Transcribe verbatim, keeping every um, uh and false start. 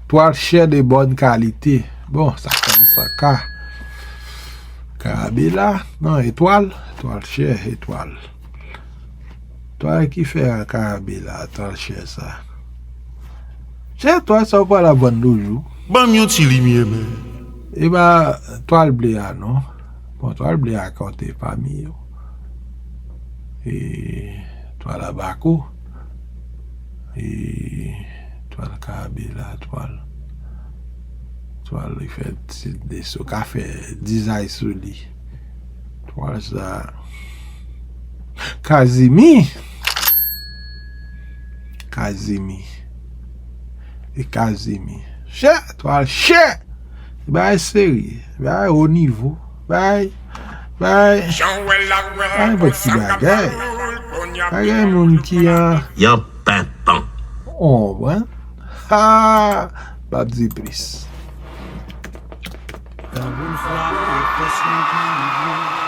Twal chè de bòn kalite. Bon, sa kòmanse sa ka. Karabela, non, etwal, twal chè, etwal. Twal ki fè a karabela, twal chè sa. Chè twal sa ou pral ap vann toujou. Ban m yon ti limyè, men. E pa twal ble a, non. Bon, twal ble a konte pami yo. E twal abako. E twal karabela, twal. Twal li fè ti deso, ka fè dizay sou li. Twal sa. Kazimi. Kazimi. E Kazimi. Chè, twal chè. Bagay serye. Bagay o nivo. Bagay, bagay. Bagay pou ti bagay. Bagay moun ki an. Yon penpan. On, bon. Ha! M p ap di plis. Yon bon fwa, e fòs mwen gen.